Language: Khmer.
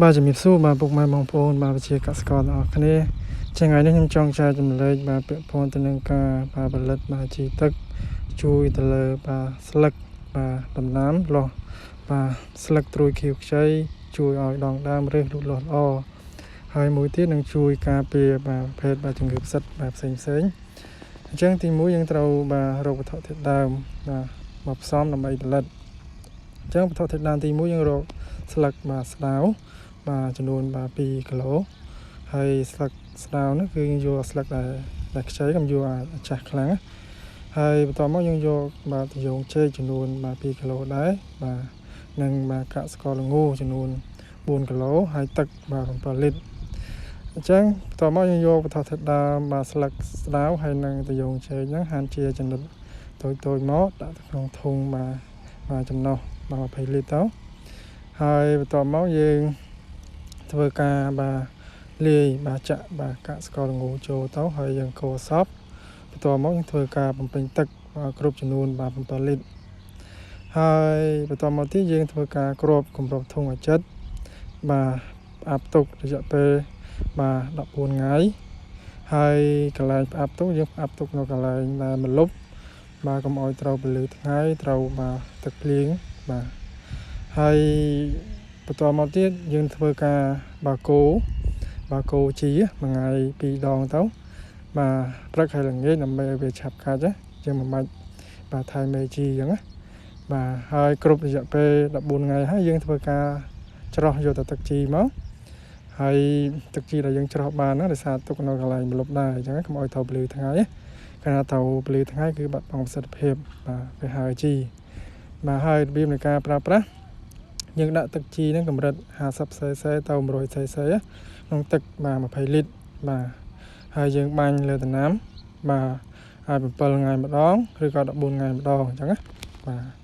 បាទជំរាបសួរបាទពុកម៉ែបងប្អូនបាទវិជាកសិករទាំងអស់គ្នាជាថ្ងៃនេះខ្ញុំចង់ចែករំលែកបាទពាក់ព័ន្ធទៅនឹងការបាទផលិតបាទជីទឹកជួយទៅលើបាទស្លឹកបាទដំណាំលាស់បាទស្លឹកត្រួយខៀវខ្ចីជួយឲ្យដងដើមឫសលូតលាស់ល្អហើយមួយទៀតនឹងជួយការពារបាទប្រភេទបាទជំងឺផ្សិតបាទផ្សេងផ្សេងអញ្ចឹងទីមួយយើងត្រូវបាទរកវត្ថុធាតុដើមបាទមកផ្សំដើម្បីផលិតអញ្ចឹងវត្ថុធាតុដើមទីមួយយើងរកស្លឹកបាទស្ដៅ បាទចំនួនបាទ2គីឡូហើយស្លឹកស្ដៅនោះគឺយើងយកស្លឹកដែលដែលខ្ចីកុំយកអាចាស់ខ្លាំងណាហើយបន្ទាប់មកយើងយកបាទត្រយងចេកចំនួនបាទ2គីឡូដែរបាទនិងបាទកាក់ស្ករល្ងចំនួន4គីឡូហើយទឹកបាទ7លីត្រអញ្ចឹងបន្ទាប់មកយើងយកវត្ថុធាតុដើមបាទស្លឹកស្ដៅហើយនិងត្រយងចេកហ្នឹងហាន់ជាចំណិតតូចៗមកដាក់ទៅក្នុងធុងបាទបាទចំណុះបាទ20លីត្រទៅហើយបន្ទាប់មកយើង ធ្វើការបាទលាយបាទចាក់បាទកាក់ស្ករល្ងចូលទៅហើយយើងកូរសពបន្ទាប់មកយើងធ្វើការបំពេញទឹកបាទគ្រប់ចំនួនបាទ7លីត្រហើយបន្ទាប់មកទៀតយើងធ្វើការគ្របគម្របធុងឲ្យជិតបាទផ្អាប់ទុករយៈពេលបាទ14ថ្ងៃហើយកន្លែងផ្អាប់ទុកយើងផ្អាប់ទុកនៅកន្លែងដែលម្លប់បាទកុំឲ្យត្រូវពន្លឺថ្ងៃត្រូវបាទទឹកភ្លៀងបាទហើយ បន្ទាប់មកទៀតយើងធ្វើការបាគោបាគោជីមួយថ្ងៃពីរដងទៅបាទព្រឹកហើយល្ងាចដើម្បីឲ្យវាឆាប់កាច់ណាយើងមិនបាច់បាទថែមេជីអញ្ចឹងណាបាទហើយគ្រប់រយៈពេល14ថ្ងៃហើយយើងធ្វើការច្រោះយកទៅទឹកជីមកហើយទឹកជីដែលយើងច្រោះបានហ្នឹងដោយសារទុកនៅកន្លែងម្លប់ដែរអញ្ចឹងកុំឲ្យត្រូវពន្លឺថ្ងៃណាកាលណាត្រូវពន្លឺថ្ងៃគឺបាត់បង់ប្រសិទ្ធភាពបាទវាហើយជីបាទហើយរបៀបនៃការប្រើប្រាស់ យើងដាក់ទឹកជីហ្នឹងកម្រិត 50cc ទៅ 100cc ក្នុងទឹកបាទ20លីត្របាទហើយយើងបាញ់លើដំណាំបាទហើយ7ថ្ងៃម្ដងឬក៏14ថ្ងៃម្ដងអញ្ចឹងណាបាទ។